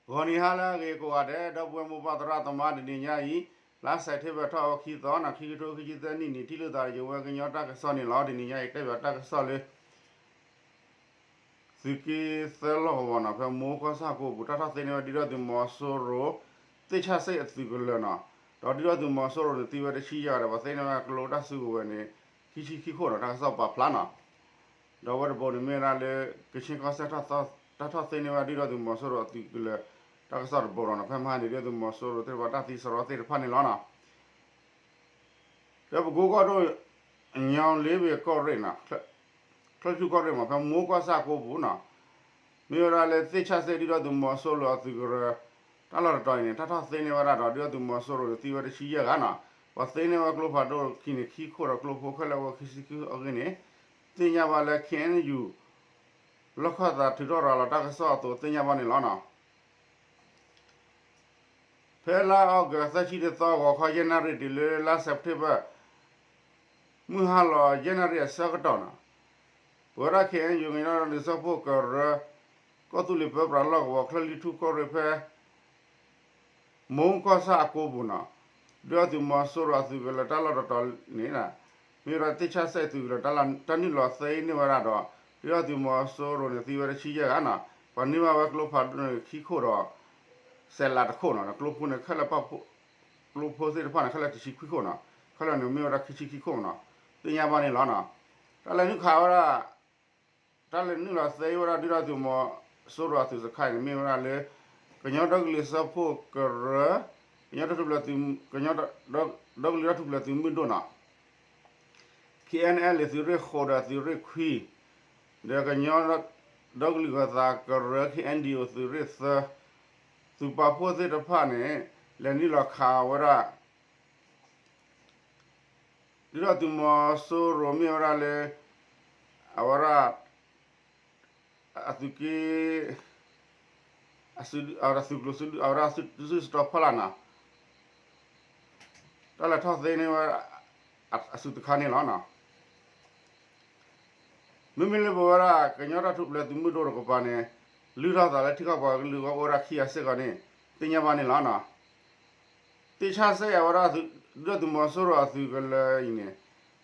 ဂီၤနံၤဟါလၢအဂ့ၤကိးဂၤဒဲး ဒီပုၢ်ဝဲၢ်မိၢ်ပၢ်သရၣ်သမါ တနံၤညါအံၤ လါစဲးပထ့ဘၢၣ်ထီၣ်ခံသီန့ၣ် ခံကထိခံဆံသၢနံၣ်န့ၣ် ထံၣ်လိာ်သးဒီးယဝဲကညီတၢ်ကစီၣ်န့ၣ်လီၤ. တနံၤညါအံၤ တဲဘၣ်တၢ်ကစီၣ်လၢ သုးက့သၢလီၢ်ကဝီၤန့ၣ် ဖဲမိၢ်ကီၢ်ဆၣ်ကိပူၤ တၢ်ထီၣ်သ့န့ၢ်ဝဲဒုၣ်ဒါသုးမီၤစိရိၤ သ့ၣ်ဆၣ်စ့ၣ်အသုးကလၢၤန့ၣ်, ဒီးဒုၣ်ဒါသုးမီၤစိရိၤန့ၣ် သံဝဲတဆံယဲၢ်ဂၤဒီး ပှၤသ့န့ၢ်ဝဲကျိတၢ်စုကဝဲၤန့ၣ် ခံဆံခံခိၣ်န့ၣ် တၢ်ကစီၣ်ပာ်ဖျါန့ၣ်. ဒီးအဝဲတဘိန့ၣ်မ့ၢ်ဝဲဒၣ်လၢ ကခ့ၣ်ကီၢ်စဲၣ် တၢ်ထီၣ်သ့န့ၢ်ဝဲဒုၣ်ဒါသုးမီၤစိရိၤအသုးကလၢၤ တၢ်ကစီၣ်တဘိန့ၣ် ဖဲမဟါန့ၣ် ဒုၣ်ဒါသုးမီၤစိရိၤသ့ၣ်တဖၣ်တၢ်သံစရီသ့ၣ်တဖၣ်န့ၣ်လီၤန့ၣ်. ဒီးပကိကီၢ်ဒိၣ် ညီလ့ဘ့ၣ်ကီၢ်ရ့ၣ်န့ၣ် ချၢၣ်ထူၣ်ကီၢ်ရ့ၣ်မ့ၢ် ဖဲမိၢ်ကီၢ်ဆၣ်ကိပူၤန့ၣ် မ့ၢ်ဝဲဒၣ်လၢသ့ၣ်ဆၣ်စ့ၣ်ဒုၣ်ဒါသုးမီၤစိရိၤအသုးကရၢ တၢ်လီၢ်တတီၤအံၤန့ၣ် တၢ်ထီၣ်သ့န့ၢ်ဝဲဒၣ်ဒီး ဒုၣ်ဒါသုးမီၤစိရိၤန့ၣ် သံဝဲတဆံယဲၢ်ဂၤန့ၣ်, ပှၤသ့န့ၢ်ဝဲကျိဖးဒိၣ်ခံန့ၣ် ခံခိၣ်ဒီးကျိဖိခဲလၢာ်ဝဲခံဆံခံအဂ့ၢ်န့ၣ် သ့ၣ်ညါဘၣ်လၢ ခ့ၣ်အဲၣ်ယူၣ် လီၢ်ခၢၣ်သးထုးထီၣ်ရၤလီၤတၢ်ကစီၣ်အသိးသ့ၣ်ညါဘၣ်န့ၣ်လီၤန့ၣ်. ဖဲလါအီကူးသၢဆံတသီ ဂီၤခီယဲၢ်နၣ်ရံၣ်တုၤလၢလါစဲးပထ့ဘၢၣ် မုၢ်ဟါလီၤယဲၢ်နၣ်ရံၣ်အဆၢကတီၢ်န့ၣ်, ပဝဲဒၣ် ခ့ၣ်အဲၣ်ယူၣ် ကညီဒီကလုာ်စၢဖှိၣ်ကရၢ ကီၢ်သူလ့ၤပၢပြးလီၢ်ကဝီၤ ချၢၣ်ထူၣ်ကီၢ်ရ့ၣ်ဖဲ မိၢ်ကီၢ်ဆၣ်အကိပူၤန့ၣ် ဒုၣ်ဒါသုးမီၤစိရိၤအသုးကလၢၤတၢ်လီၢ်တတီၤန့ၣ် မ့ၢ်ဝဲဒၣ်သ့ၣ်ဆၣ်စဲၣ်သုးကလၢၤ တၢ်နုာ်လီၤသ့န့ၢ်ဝဲဒၣ်ဒီး ဒုၣ်ဒါသုးမီၤစိရိၤန့ၣ် သံဝဲတဆံယဲၢ်ဂၤန့ၣ်, ပှၤန့ၢ်ဘၣ်ဝဲကျိဖးဒိၣ်န့ၣ် ခံခိၣ်ဒီး စဲးလးတခိၣ်န့ၣ်, ကျိဖိန့ၣ်ခဲလၢာ် ကျိဖိသ့ၣ်တဖၣ်န့ၣ် ခဲလၢာ်တဆံခွံခိၣ်န့ၣ်, ခဲလၢာ်န့ၣ်မ့ၢ်ဝဲဒၣ်ခံဆံခံခိၣ်န့ၣ်, သ့ၣ်ညါဘၣ်န့ၣ်လီၤန့ၣ်. တၢ်လဲၤနုာ်ခးဝဲဒၣ် တၢ်လဲၤနုာ်လီၤသ့ဝဲဒၣ်ဒုၣ်ဒါသုးမီၤစိရိၤအသုးစခါအံၤန့ၣ် မ့ၢ်ဝဲဒၣ်လၢ ကညီဒီကလုာ်စၢဖှိၣ်ကရၢ, ကညီ, ကညီဒီကလုာ်တၢ်ထူၣ်ဖျဲးသုးမုၢ်ဒိၣ်န့ၣ်, ခ့ၣ်အဲၣ်အဲလ် သုးရ့ၣ်ဃိးဒီးသုးရ့ၣ်ခွံ, ဒီးကညီဒီကလုာ်ဂၤသးကရၢ ခ့ၣ်အဲၣ်ဒံၣ်အိၣ် သုးရ့ၣ်သၢ, သုးပာ်ဖှိၣ်သ့ၣ်တဖၣ်န့ၣ် လဲၤနုာ်လီၤခးဝဲဒၣ် ဒုၣ်ဒါသုးမီၤစိရိၤမ့ၢ်ဝဲဒၣ်လၢ အဝဲဒၣ် အသုးက့ အသုးကျိၤ အဝဲဒၣ်သုးစတီၤဖီလာ်န့ၣ် တၢ်လဲၤထီၣ်သ့န့ၢ်ဝဲ အသုးတခါန့ၣ်လီၤ. မ့မ့ၢ်လၢပဝဲဒၣ် ကညီတၢ်ထူၣ်ဖျဲးသုးမုၢ်ဒိၣ်တကပၤန့ၣ် လုၢ်ထီၣ်သးလၢထံကီၢ်ပှၤကလုာ်ဂီၢ်အိၣ်ဝဲဒၣ်ခံဂၤစ့ၢ်ကီးန့ၣ် သ့ၣ်ညါဘၣ်န့ၣ်လီၤ. သ့ၣ်ဆၣ်စဲၣ်အဝဲဒၣ် ဒုၣ်ဒါသုးမီၤစိရိၤအသုးကလၢၤအံၤန့ၣ်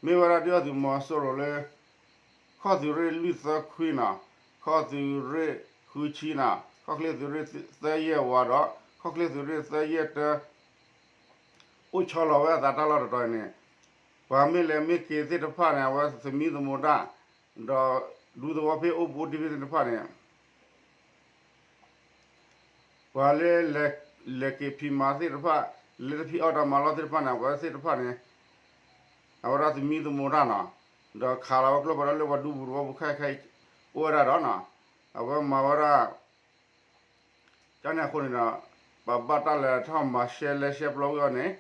မ့ၢ်ဝဲဒၣ်ဒုၣ်ဒါသုးမီၤစိရိၤလၢ ခီၣ်သုးရ့ၣ်လွံၢ်သၢခွံန့ၣ်, ခီၣ်သုးရ့ၣ်ဃုဆံန့ၣ်, ခီၣ်ချ့သုးရ့ၣ်သၢယဲၢ်ဝးဒီး ခီၣ်ချ့သုးရ့ၣ်သၢယဲၢ်တၢ အိၣ်ဆီလီၤဝဲအသးတၢ်လီၢ်တတီၤန့ၣ်, ပှၤမ့ၢ်လဲၤမ့ၢ်က့ၤသ့ၣ်တဖၣ်န့ၣ် အဝဲသမံသမိးတၢ်, ဒီးဒူသဝီဖဲအိၣ်ဘူးအိၣ်တံၢ်ဖဲသ့ၣ်တဖၣ်န့ၣ် ပှၤလၢ လဲၤက့ၤဖံးမၤသ့ၣ်တဖၣ်, လဲၤတဖံးအီၣ်တၢ်မၤလီၢ်သ့ၣ်တဖၣ်န့ၣ် အဝဲသ့ၣ်တဖၣ်န့ၣ် အဝဲဒၣ်သမံသမိးတၢ်န့ၣ်, ဒီးခးလီၤဝဲကျိဖးဒိၣ်လၢပှၤဒူပူၤသဝီပူၤခဲအံၤခဲအံၤ အိၣ်ဝဲဒၣ်ဒီးန့ၣ်, အဝဲမၤဝဲဒၣ် ကန့ၣ်အဃိန့ၣ်ဒီး ပဘၣ်တၢ်လဲၤထီၣ်မၤရှဲလဲရှဲပျီဝံၤအီၤန့ၣ်,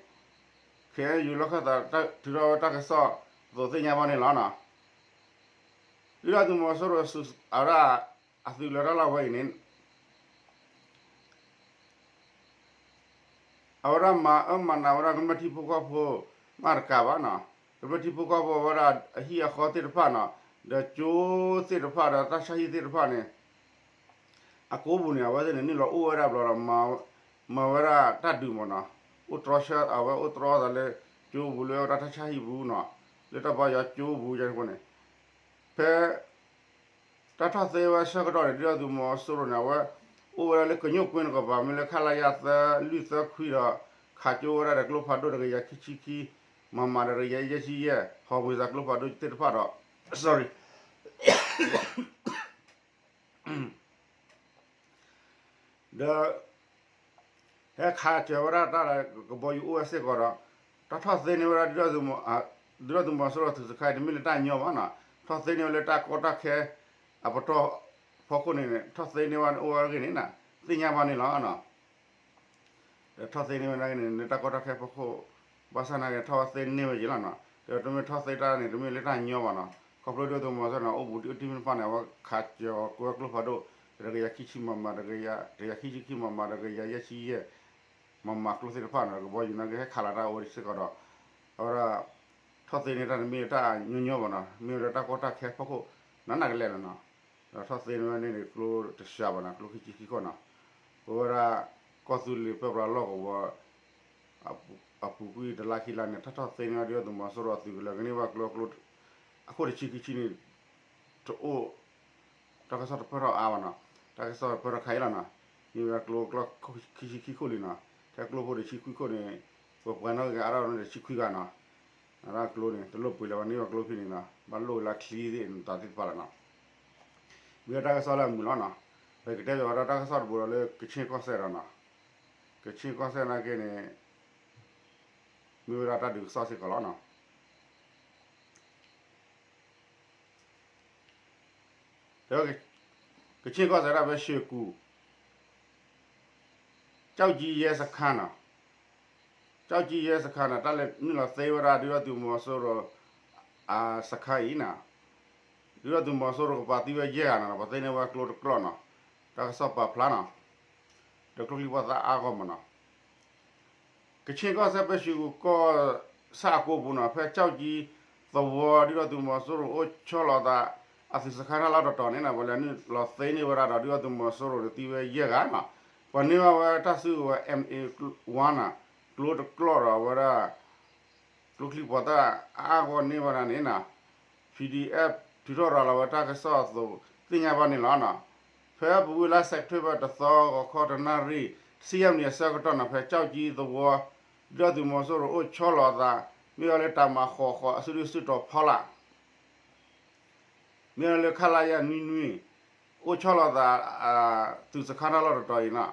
ခ့ၣ်အဲၣ်ယူၣ်လီၢ်ခၢၣ်သးထုးထီၣ်ဝဲတၢ်ကစီၣ်အသိးသ့ၣ်ညါဘၣ်န့ၣ်လီၤ. ဒုၣ်ဒါသုးမီၤစိရိၤအဝဲဒၣ် အသုးလၢတၢ်လီၢ်ဝဲအံၤန့ၣ် အဝဲဒၣ်မၤအၢမၤနးဝဲဒၣ်ကမျၢၢ်ထံဖိကီၢ်ဖိ မ့ၢ်တကးဘၣ်န့ၣ်, ကမျၢၢ်ထံဖိကီၢ်ဖိဝဲဒၣ်အဟံၣ်အဃီသ့ၣ်တဖၣ်န့ၣ်, ဒီးကၠိသ့ၣ်တဖၣ်ဒီးတၢ်ဆါဟံၣ်သ့ၣ်တဖၣ်န့ၣ် အကိပူၤန့ၣ် အဝဲသ့ၣ်န့ၣ်နုာ်လီၤအိၣ်ဝဲဒၣ်ဘျီဒီး မၤဝဲဒၣ်တၢ်ဒုးမ့ၢ်န့ၣ်, အိၣ်တြီဆၢ အဝဲအိၣ်တြီအသးလၢကၠိပူၤလၢတၢ်ဆါဟံၣ်ပူၤန့ၣ်, လၢတၢ်ဘါယွၤကၠိပူၤယဲၢ်န့ၣ်, ဖဲ တၢ်ထီၣ်သ့ဝဲဆၢကတီၢ်န့ၣ် ဒုၣ်ဒါသုးမီၤစိရိၤန့ၣ် အဝဲအိၣ်ဝဲဒၣ်လၢကညိၣ်ကွ့န့ၣ်ကပၤ မ့ၢ်လၢခလရ သၢလွံၢ်သၢခွံဒီး ခးကၠိဝဲဒၣ်ဒီးကျိဖးဒိၣ်တကယၤခံဆံခံ မမ တကယၤယဲၢ်ဆံယဲၢ် ဟီၣ်ဝ့ၤစၢ်ကျိဖးဒိၣ်သ့ၣ်တဖၣ်ဒီး sorry ဒီး ဟဲခးစၢၤဝဲဒၣ်တၢ်လၢကဘီယူၤအိၣ်ဝဲစ့ၢ်ကီးဒီး တၢ်ထီၣ်သ့န့ၢ်ဝဲဒၣ် ဒုၣ်ဒါသုးမီၤစိရိၤသုးစခါအံၤ တမ့ၢ်လၢတၢ်ညီဘၣ်န့ၣ်, ထီၣ်သ့န့ၢ်ဝဲလၢတၢ်ကီတၢ်ခဲအပတီၢ်ဖီခိၣ်န့ၣ်န့ၣ် ထီၣ်သ့န့ၢ်ဝဲန့ၣ်အိၣ်ဝဲဂ့ၢ်န့ၣ် သ့ၣ်ညါဘၣ်န့ၣ်လီၤ. ဒီးထီၣ်သ့န့ၢ်ဝဲန့ၣ် လၢတၢ်ကီတၢ်ခဲဖီခိၣ် ဘၣ်ဆၣ်နာ်က့ၤထီၣ်ဝဲသ့န့ၢ်ဝဲယံၤလီၤန့ၣ်, ဒီးတမ့ၢ်ထီၣ်သ့တၢ်န့ၣ် တမ့ၢ်လၢတၢ်ညီဘၣ်န့ၣ်, ခီဖျိဒုၣ်ဒါသုးမီၤစိရိၤန့ၣ် အိၣ်ဘူးတံၢ်အိၣ်တံၢ်မ့ၢ်တဖၣ်န့ၣ် အဝဲခးစၢၤအီၤကွဲကျိဖးဒိၣ် တကယၤခံဆံ မမ တကယၤ တကယၤခံဆံခံ မမ တကယၤယဲၢ်ဆံယဲၢ် မမ ကျိသ့ၣ်တဖၣ်န့ၣ် ကဘီယူၤနာ်က့ၤဟဲခးလီၤတၢ်အိၣ်ဝဲဒၣ်စ့ၢ်ကီးဒီး အဝဲဒၣ် ထီၣ်သ့န့ၢ်တၢ်တမ့ၢ်တၢ်ညီညီဘၣ်န့ၣ်, မ့ၢ်ဝဲဒၣ်တၢ်ကီတၢ်ခဲဖီခိၣ် နးနးကလဲာ်လီၤန့ၣ်, ဒီးထီၣ်သ့န့ၢ်ဝဲန့ၣ်န့ၣ် ကျိတစှၤဘၣ်န့ၣ် ကျိခံဆံခံခိၣ်န့ၣ်, ပဝဲဒၣ် ကီၢ်သူလ့ၤပၢပြးလီၢ်ကဝီၤ အပူၤကွံာ်တလါခံလါန့ၣ် တၢ်ထီၣ်သ့န့ၢ်ဝဲဒုၣ်ဒါသုးမီၤစိရိၤအသုးကလၢၤ ကန့ၢ်ဘၣ်ကျိ အခိၣ်တဆံခံဆံန့ၣ် တအိၣ် တၢ်ကစီၣ်တဖၢၣ်ထီၣ်အါဘၣ်နီၤ, တၢ်ကစီၣ်တဖၢၣ်ထီၣ်ခါအံၤလီၤနီၤ, မ့ၢ်ဝဲဒၣ်ကျိခံဆံခံခိၣ်လံနီၤ, ထဲကျိဖိတဆံခွံခိၣ်န့ၣ် ပပှဲၤနီၣ်က့ၤအါထီၣ်န့ၣ်တဆံခွံဂၤနီၤ, အတၢ်ကျိန့ၣ် တလိၣ်ပှ့ၤလၢၤဘၣ်န့ၢ်ဝဲကျိဖဲန့ၣ်နီၤ, ဘၣ်လိၣ်ဝဲလၢချံသ့ၣ်တၢ်သ့ၣ်တဖၣ်လီၤနီၤ, မ့ၢ်ဝဲတၢ်ကစီၣ်လၢအမုာ်လီၤနီၤ, ပကတဲဘၣ်ဝဲဒၣ်တၢ်ကစီၣ်တဘိဒီးလၢကခ့ၣ်ကီၢ်စဲၣ်ဒီးနီၤ, ကခ့ၣ်ကီၢ်စဲၣ်နာ်က့န့ၣ် မ့ၢ်ဝဲဒၣ်တၢ်ဒုးကစီၣ်စ့ၢ်ကီးလီၤနီၤ. ကခ့ၣ်ကီၢ်စဲၣ်ဒၣ်ဖဲရွှေကူ ကျောက်ကြီးရဲစခန်းနီၤ, ကျောက်ကြီးရဲစခန်းနီၤ, တၢ်လဲၤနုာ်လီၤသ့ဝဲဒၣ်ဒုၣ်ဒါသုးမီၤစိရိၤ အစခန်းအံၤနီၤ, ဒုၣ်ဒါသုးမီၤစိရိၤကပၤသံဝဲယဲၢ်ဂၤနီၤ, ပှၤသ့န့ၢ်ဝဲကျိတကျီၢ်နီၤ, တၢ်ကစီၣ်ပာ်ဖျါနီၤ, ဒီးကျိချံပှၤသၣ်အါဂီၢ်မးနီၤ. ကခ့ၣ်ကီၢ်စဲၣ်ဖဲရွှေကူကီၢ်ဆၣ်အကိပူၤနီၤ, ဖဲကျောက်ကြီးသဝီ ဒုၣ်ဒါသုးမီၤစိရိၤအိၣ်ဆီလီၤအသး အသုးစခန်းတၢ်လီၢ်တတီၤန့ၣ်နီၤ, ပှၤလဲၤနုာ်လီၤသ့န့ၢ်ဝဲဒၣ်ဒီးဒုၣ်ဒါသုးမီၤစိရိၤန့ၣ်သံဝဲယဲၢ်ဂၤနီၤ, ပှၤန့ၢ်ဘၣ်ဝဲတၢ်စုကဝဲၤ M A one နီၤ, ကျိတကျီၢ်ဒီးအဝဲဒၣ် ကျိချံပှၤသၣ်အါဂီၢ်န့ၢ်ဝဲဒၣ်န့ၣ်နီၤ, P D F ထုးထီၣ်ရၤလီၤဝဲတၢ်ကစီၣ်အသိးသ့ၣ်ညါဘၣ်န့ၣ်လီၤနီၤ. ဖဲအပူၤကွံာ်လါစဲးပထ့ဘၢၣ်တသီ ဂီၤခီတနၣ်ရံၣ် ဆံယဲၢ်မံးနံးအဆၢကတီၢ်နီၤ, ဖဲကျောက်ကြီးသဝီ ဒုၣ်ဒါသုးမီၤစိရိၤအိၣ်ဆီလီၤအသး မ့ၢ်ဝဲလၢတၢ်မၤဃီးဃီးအစုဒုၣ်စုတီၤဖီလာ် မ့ၢ်ဝဲလၢ ခလရ နွံနွံ အိၣ်ဆီလီၤသး သုးစခန်းတၢ်လီၢ်တတီၤအံၤနီၤ,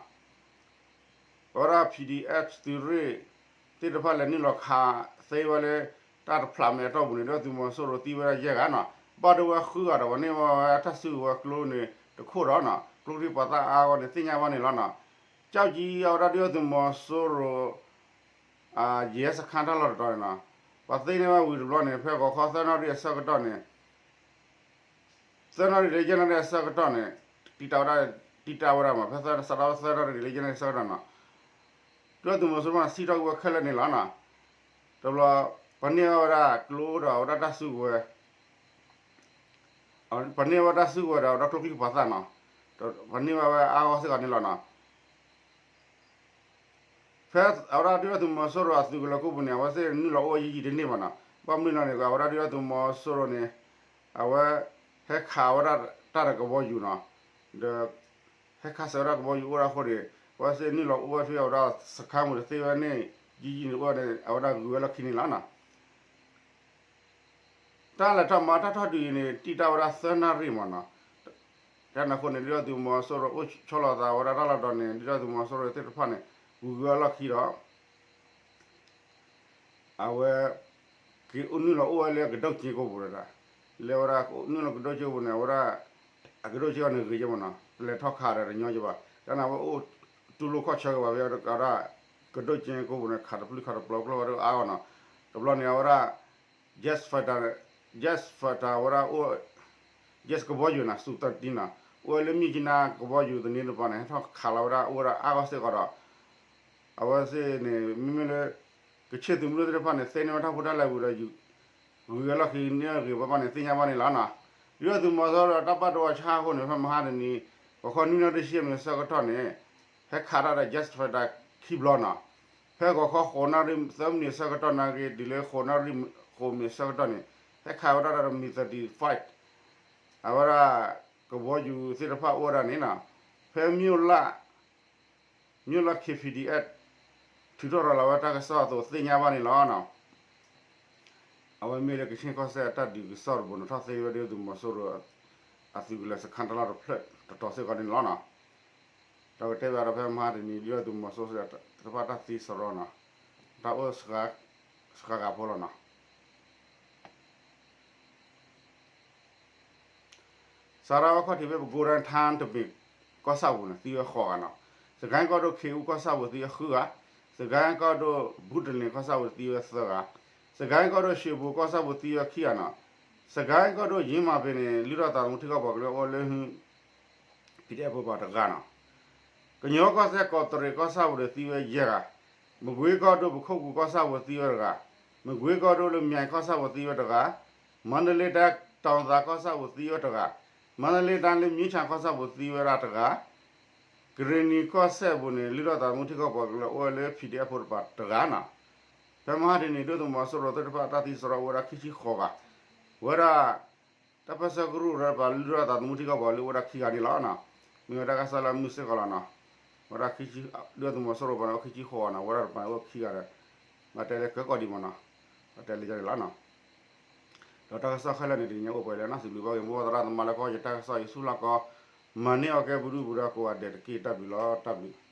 အဝဲဒၣ် P D F သုးရ့ၣ် သ့ၣ်တဖၣ်လဲၤနုာ်လီၤခးသ့ဝဲလၢ တၢ်တဖျးမဲာ်အတီၢ်ပူၤန့ၣ် ဒုၣ်ဒါသုးမီၤစိရိၤသံဝဲဒၣ်ယဲၢ်ဂၤနီၤ, ဘၣ်ဒိဝဲဃုဂၤဒီး ပှၤန့ၢ်ဘၣ်ဝဲတၢ်စုကဝဲၤကျိန့ၣ်တခိၣ်ဒီးနီၤ, ကျိချံပှၤသၣ်အါဂီၢ်န့ၣ် သ့ၣ်ညါဘၣ်န့ၣ်လီၤနီၤ. ကျောက်ကြီး အဝဲဒၣ်ဒုၣ်ဒါသုးမီၤစိရိၤ ရဲစခန်းတၢ်လီၢ်တတီၤန့ၣ်နီၤ, ပှၤသ့န့ၢ်ဝဲဝံၤတဘျီန့ၣ် ဖဲဂီၤခီသၢနၣ်ရံၣ်အဆၢကတီၢ်န့ၣ် သၢနၣ်ရံၣ်လၢယဲၢ်နၣ်ရံၣ်အဆၢကတီၢ်န့ၣ် တံာ်တာ်ဝဲဒၣ်, တံာ်တာ်ဝဲဒၣ်မး ဖဲသၢ, စးထီၣ်သၢနၣ်ရံၣ်လၢယဲၢ်နၣ်ရံၣ်အဆၢကတီၢ်နီၤ, ဒုၣ်ဒါသုးမီၤစိရိၤန့ၣ် စံၣ်ထီၣ်ကွံာ်ဝဲခဲလၢာ်န့ၣ်လီၤနီၤ. တဘျီ ပှၤန့ၢ်ဘၣ်ဝဲဒၣ်ကျိဒီးအဝဲဒၣ်တၢ်စုကဝဲၤ, ပှၤန့ၢ်ဘၣ်တၢ်စုကဝဲၤဒီးအဝဲဒၣ်ကျိချံပှၤသၣ်နီၤ, ပှၤန့ၢ်ဘၣ်ဝဲအါဂီၢ်စ့ၢ်ကီးန့ၣ်လီၤနီၤ. ဖဲအဝဲဒၣ်ဒုၣ်ဒါသုးမီၤစိရိၤအသုးကလၢၤခိၣ်ပူၤန့ၣ် အဝဲသ့ၣ်နုာ်လီၤအိၣ်ဝဲယံာ်ယံာ်တန့ၢ်ဘၣ်နီၤ, ဘၣ်မနုၤလဲၣ်န့ၣ် အဝဲဒၣ်ဒုၣ်ဒါသုးမီၤစိရိၤန့ၣ် အဝဲ ဟဲခးဝဲဒၣ်တၢ်ဒီးကဘီယူၤနီၤ, ဒီး ဟဲခးစၢၤဝဲဒၣ်ကဘီယူၤအိၣ်ဒၣ်အဃိန့ၣ် အဝဲသ့ၣ်နုာ်လီၤအိၣ်ဝဲဖဲအဝဲဒၣ်စခန်းပူၤန့ၣ် သ့ဝဲန့ၣ် ယံာ်ယံာ်န့ၣ်အိၣ်န့ၣ် အဝဲဒၣ်ဂုၤဝဲလီၢ်ခံန့ၣ်လီၤနီၤ. တၢ်လဲၤထီၣ်မၤတၢ်ထီၣ်ဒုးအံၤန့ၣ် တံာ်တာ်ဝဲဒၣ်သၢနၣ်ရံၣ်မးနီၤ. တၢ်န့ၣ်အဃိန့ၣ် ဒုၣ်ဒါသုးမီၤစိရိၤအိၣ်ဆီလီၤသးဝဲဒၣ်တၢ်လီၢ်တတီၤန့ၣ် ဒုၣ်ဒါသုးမီၤစိရိၤသ့ၣ်တဖၣ်န့ၣ် ဂုၤဝဲလီၢ်ခံဒီး အဝဲ က့ၤအိၣ်နုာ်လီၤအိၣ်ဝဲလၢကဒိၣ်ကၠ့ကိပူၤတဒၣ်, လၢဝဲဒၣ်နုာ်လီၤကဒိၣ်ကၠ့ပူၤန့ၣ် အဝဲဒၣ် အကဒိၣ်ကၠ့အီၤန့ၣ်ဂ့ၤက့မးနီၤ, တလဲၤထီၣ်ခးဒီးတညီက့ဘၣ်, တၢ်န့ၣ်အဝဲအိၣ်တူၢ်လိာ်ခီၣ်ဆၢက့ၤဘၣ်ဖဲအဝဲဒၣ် ကဒိၣ်ကၠ့ကိပူၤန့ၣ် ခးတပျုၢ်ခးတပျီၤကျိဝဲဒၣ်အါဂီၢ်နီၤ, တဘျီန့ၣ် အဝဲဒၣ် jet fighter, jet fighter ဝဲဒၣ်အိၣ် jet ကဘီယူၤနီၤ စူးသၢတံနီၤ, အိၣ်ဝဲလၢမၠံးကၠံနါကဘီယူၤသန့တပၤန့ၣ် ဟဲထီၣ်ခးလီၤဝဲဒၣ်အိၣ်ဝဲဒၣ်အါဂီၢ်စ့ၢ်ကီးဒီး အဝဲသ့ၣ်န့ၣ် မ့မ့ၢ်လၢ ကခ့ၣ်သုးမုၢ်ဒိၣ်သ့ၣ်တဖၣ်န့ၣ် သ့န့ၢ်ဝဲတၢ်ဖိတၢ်လံၤဝံၤဒီး ဂုၤဝဲလီၢ်ခံန့ၢ်ဂ့ၤဘၣ်ဘၣ်န့ၣ် သ့ၣ်ညါဘၣ်န့ၣ်လီၤနီၤ. ဒုၣ်ဒါသုးမီၤစိရိၤတၢ်ဘၣ်ဒိအဆါအဃိန့ၣ် ဖဲမဟါတနံၤ ဂီၤခီနွံနၣ်ရံၣ်ဆံမံးနံးအဆၢကတီၢ်န့ၣ် ဟဲခးတၢ်ဒီး jet fighter ခံဘျီနီၤ. ဖဲဂီၤခီဃိးနၣ်ရံၣ်သၢမံးနံးအဆၢကတီၢ်နာ်က့ တုၤလၢဃိးနၣ်ရံၣ်ဃိးမံးနံးအဆၢကတီၢ်န့ၣ် ဟဲခးဝဲဒၣ်ဒီး မံးသၢတံ fight အဝဲဒၣ် ကဘီယူၤသ့ၣ်တဖၣ်အိၣ်ဝဲဒၣ်န့ၣ်နီၤ. ဖဲ မြို့လ KPDF ထုးထီၣ်ရၤလီၤဝဲတၢ်ကစီၣ်အသိးသ့ၣ်ညါဘၣ်န့ၣ်လီၤ. အဝဲမ့ၢ်လၢကခ့ၣ်ကီၢ်စဲၣ်အတၢ်ဒုးကစီၣ်တဘိန့ၣ် ထီၣ်သ့ဝဲဒၣ်ဒုၣ်ဒါသုးမီၤစိရိၤ အသုးကလၢၤစခန်းတၢ်လီၢ်တဖျၢၣ်တတီၤစ့ၢ်ကီးန့ၣ်လီၤနီၤ. ဒီးကတဲဘၣ်ဒီးဖဲမဟါတနံၤ ဒုၣ်ဒါသုးမီၤစိရိၤတဖၣ်တၢ်သံစရီနီၤ, တၢ်အိၣ် စှၤဂၤဖိလီၤနီၤ. စးထီၣ်ဝဲခီၣ်ထံးဖဲပကိးဒၣ်ထါတဘ့ၣ်ကီၢ်ဆၣ်ပူၤန့ၣ် သံဝဲဃိးဂၤနီၤ, စကဲကီၢ်ဒိၣ်ခ့အူကီၢ်ဆၣ်ပူၤသံဝဲဃုဂၤ, စကဲကီၢ်ဒိၣ်ဘူးတလ့ၣ်ကီၢ်ဆၣ်ပူၤသံဝဲသၢဂၤ, စကဲကီၢ်ဒိၣ်ရှ့ပူၤကီၢ်ဆၣ်ပူၤသံဝဲခံဂၤနီၤ, စကဲကီၢ်ဒိၣ်ယ့မၤပ့ၤန့ၣ် လုၢ်ထီၣ်သးသမူထံကီၢ်ပှၤကလုာ်အိၣ်လၢ PDF ပှၤတဂၤနီၤ. ကညီကီၢ်စဲၣ်ကီးတရံးကီၢ်ဆၣ်ပူၤဒီးသံဝဲယဲၢ်ဂၤ, မကွ့ကီၢ်ဒိၣ်ပခိၣ်ကူၤကီၢ်ဆၣ်ပူၤသံဝဲတဂၤ, မကွ့ကီၢ်ဒိၣ်လၢမၠဲၣ်ကီၢ်ဆၣ်ပူၤသံဝဲတဂၤ, မါတလ့တၢ်တီၤသးကီၢ်ဆၣ်ပူၤသံဝဲတဂၤ, မါတလ့တၢ်လၢမၠ့ဆၣ်ကီၢ်ဆၣ်ပူၤသံဝဲဒၣ်တဂၤ, က ကရ့ၣ်နံၤကီၢ်စဲၣ်ပူၤန့ၣ် လုၢ်ထီၣ်သးသမူထံကီၢ်ပှၤကလုာ်အိၣ်ဝဲလၢ ဖံးဒ့ၣ်အဖိတပၤတဂၤနီၤ. ဖဲမဟါတနံၤ ဒုၣ်ဒါသုးမီၤစိရိၤသ့ၣ်တဖၣ် တၢ်သံစရီအိၣ်ဝဲဒၣ်ခံဆံဃိးဂၤ, ဝဲဒၣ် တၢ်ပၢၢ်ဆၢကရူၢ်တပၤ လုၢ်ထီၣ်သးသမူထံကီၢ်ပှၤကလုာ်အိၣ်ဝဲဒၣ်ခံဂၤန့ၣ်လီၤနီၤ. မ့ၢ်ဝဲတၢ်ကစီၣ်လၢအမုာ်စ့ၢ်ကီးလီၤနီၤ. ဝဲဒၣ်ခံဆံ, ဒုၣ်ဒါသုးမီၤစိရိၤပၤန့ၣ်အိၣ်ခံဆံဃိးဂၤနီၤ, ဝဲဒၣ်တပၤန့ၣ်အိၣ်ခံဂၤဒီး ဘၣ်တဲလၢကၢကီၢ်ဒံးမ့ၢ်နီၤ, ဘၣ်တဲလၢယၤန့ၣ်လီၤနီၤ. ဒီးတၢ်ကစီၣ်ခဲလၢာ်န့ၣ် တနံၤညါအိၣ်ပှဲၤလၢနီၤ, စံးဘျုးဘၣ်က့ၤမိၢ်ပၢ်သရၣ်သမါလၢ ကီၢ်ယတၢ်ကစီၣ် ယဆူၣ်လီၤကီ မၤန့ၢ်အီၤကဲပဒုၣ်ပဒါကိးဂၤဒဲးတက့ၢ်. တၢ်ဘျုးလီၤ, တၢ်ဘျုး.